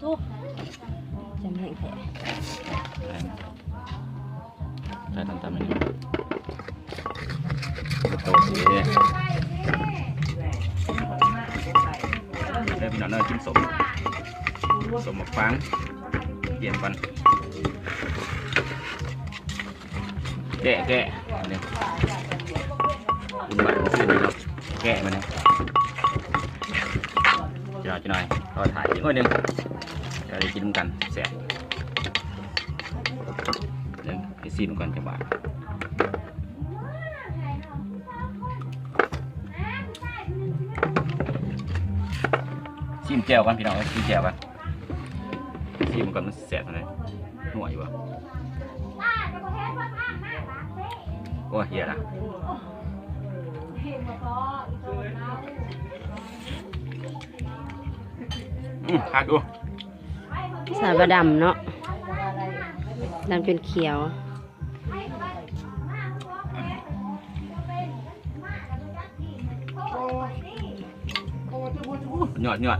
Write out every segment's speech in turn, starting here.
ທຸກຈຳແຮງແທ້ ໃສ່ຕຳໆ ນີ້ໂຕຊິເດີ ພີ່ນ້ອງເດີ ກິນສົ້ມ ສົ້ມໝາກຟາງ ກຽມກ່ອນ. ແກະ ແກະ ອັນນີ້ ບຸນບາດບຸນຊື່ນເນາະ ແກະມານີ້ ຈັກໜ້ອຍ ຈັກໜ້ອຍ ລໍຖ້າອີກໜ້ອຍໜຶ່ງ ກໍໄດ້ກິນນຳກັນແຊບ. ເບິ່ງ ຊິມກ່ອນຈັກບາດ ຊິມແຈ່ວກ່ອນ ພີ່ນ້ອງເອີຍ ຊິມແຈ່ວກ່ອນ. ຊີມກ່ອນ ມັນຊິແຊບປານໃດ ນົວຢູ່ບໍ່? ໂອ້ຍ ເຫຍລະ ອືມ ຄັກຢູ່. ສາວວ່າດຳເນາະ ດຳຈົນຂຽວ. ຍອດ ຍອດ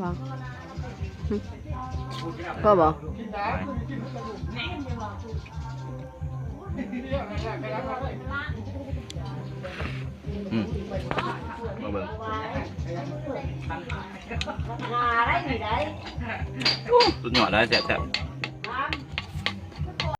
ບໍ່ ພໍບໍ່? ອືມ ມາເບິ່ງ ສຸດຍອດເລີຍ ແຊບໆ.